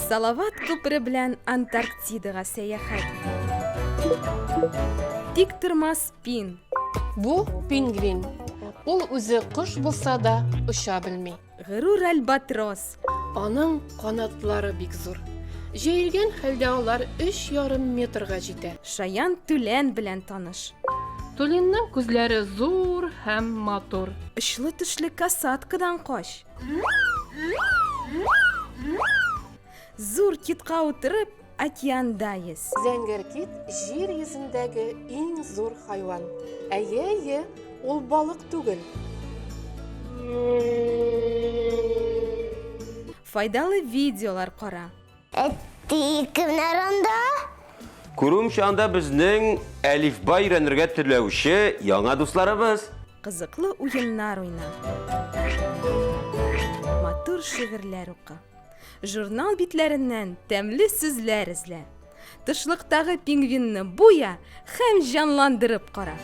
Салават күпере белән Антарктидага сәяхәт. Тик тормас пин. Бу пингвин. Ул үзе кош булса да, оча белми. Горур альбатрос. Аның канатлары бик зур. Җәелгән хәлдә алар 3,5 метрга җитә. Шаян түлән белән таныш. Тулинның күзләре зур һәм матур. Очлы тешле касаткадан кач. Зур китка утырып, океанда йөз. Зәңгәр кит җир йөзендәге иң зур хайван. Әйе, әйе, ул балык түгел. Файдалы видеолар кара. Әти, кемнәр анда? Күрүемчә, анда безнең әлифба өйрәнергә теләүче яңа дусларыбыз. Кызыклы уеннар уйна. Матур шигырьләр укы. Журнал битләреннән тәмле сүзләр эзлә. Тышлыктагы пингвинны буя һәм җанландырып кара.